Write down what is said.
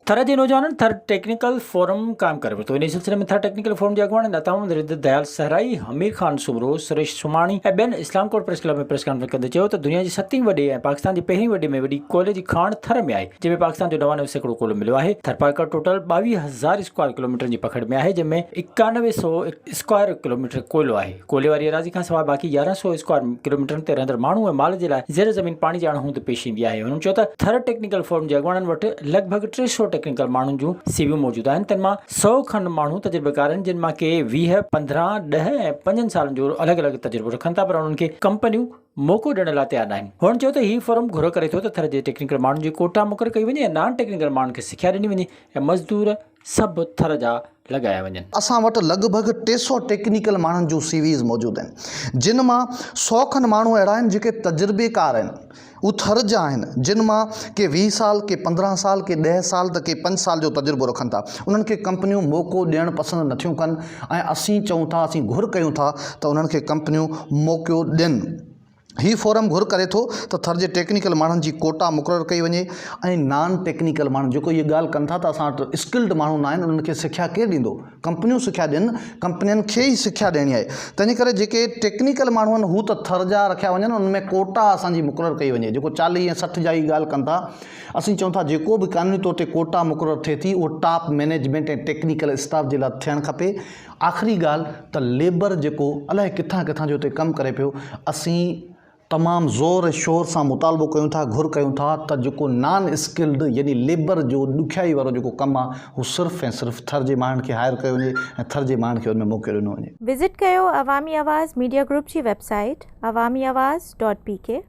ٿر جي نوجوانن Thar technical forum قائم ڪري ورتو. انهي سلسلي ۾ ٿر ٽيڪنيڪل فورم جي اڳواڻن عطا محمد رند، ديال صحرائي، حمير خان سومرو، سريش سوماڻي ۽ ٻين Islamkot press club ۾ press conference ڪندي چيو ته دنيا جي ستين وڏي ۽ پاڪستان جي پهرين وڏي ۾ وڏي ڪوئلي جي کاڻ ٿر ۾ آهي جنهن ۾ پاڪستان جو 99% ڪوئلو مليو آهي. ٿرپارڪر ٽوٽل 22 هزار اسڪوائر ڪلوميٽرن جي پکڙ ۾ آهي جنهن ۾ 91 سئو اسڪوائر ڪلوميٽر ڪوئلو آهي. ڪوئلي واري ايراضي کان سواء باقي 11 سئو اسڪوائر ڪلوميٽرن تي رهندڙ ماڻهو ۽ مال جي لاء زير زمين پاڻي جي اڻ هوند پيش ايندي آهي. هنن چيو ته ٿر ٽيڪنيڪل فورم جي اڳواڻن وٽ لڳ ڀڳ 300 ٽيڪنيڪل ماڻهن جون سي ويون موجود آهن تن مان سئو کن ماڻهو تجربيڪار آهن جن مان ڪي 20، 15، ڏهه ۽ پنجن سالن جو الڳ الڳ تجربو رکن ٿا پر انهن کي ڪمپنيون موقعو ڏيڻ لاء تيار ناهن. هنن چيو ته هي فورم گهر ڪري ٿو ته ٿر جي ٽيڪنيڪل ماڻهن جي ڪوٽا مقرر ڪئي وڃي ۽ نان ٽيڪنيڪل ماڻهن کي سکيا ڏني وڃي ۽ مزدور سڀ ٿر جا لڳايا وڃن. اسان وٽ لڳ ڀڳ 300 ٽيڪنيڪل ماڻهن جون سي ويز موجود آهن، جن مان سئو کن ماڻهو اهڙا آهن جيڪي تجربيڪار آهن، هو ٿر جا آهن، جن مان ڪي 20 سال، ڪي 15 سال، ڪي ڏهه سال ته ڪي پنج سال جو تجربو رکن ٿا، انهن کي ڪمپنيون موقعو ڏيڻ پسند نٿيون ڪن ۽ اسين چئون ٿا، اسين گهر ڪيون ٿا ته انهن کي ڪمپنيون موقعو ڏين. هي فورم گهر ڪري ٿو ته ٿر جي ٽيڪنيڪل ماڻهن جي ڪوٽا مقرر ڪئي وڃي ۽ نان ٽيڪنيڪل ماڻهن جيڪو اهي ڳالهه ڪن ٿا ته اسان وٽ اسڪلڊ ماڻهو ناهن انهن کي سکيا ڪير ڏيندو ڪمپنيون سکيا ڏين ڪمپنين کي ئي سکيا ڏيڻي آهي تنهنجي ڪري جيڪي ٽيڪنيڪل ماڻهو آهن هو ته ٿر جا رکيا وڃن انهن ۾ ڪوٽا اسان جي مقرر ڪئي وڃي جيڪو 40 ۽ 60 جا هي ڳالهه ڪن ٿا اسين چئون ٿا جيڪو به قانوني طور تي ڪوٽا مقرر ٿئي ٿي اهو ٽاپ مئنيجمينٽ ۽ ٽيڪنيڪل اسٽاف جي لاء ٿيڻ کپي آخري ڳالهه ته ليبر جيڪو الائي ڪٿان ڪٿان جو اتي ڪم ڪري پيو، اسين تمام زور ۽ شور سان مطالبو ڪيون ٿا، گهر ڪيون ٿا ته جيڪو نان اسڪلڊ يعني ليبر جو ڏکيائي وارو جيڪو ڪم آ هو صرف ۽ صرف ٿر جي ماڻهن کي هائر ڪيو وڃي ۽ ٿر جي ماڻهن کي ان ۾ موقعو ڏنو وڃي. وزٽ ڪيو عوامي آواز ميڊيا گروپ جي website Awami Awaz dot P K.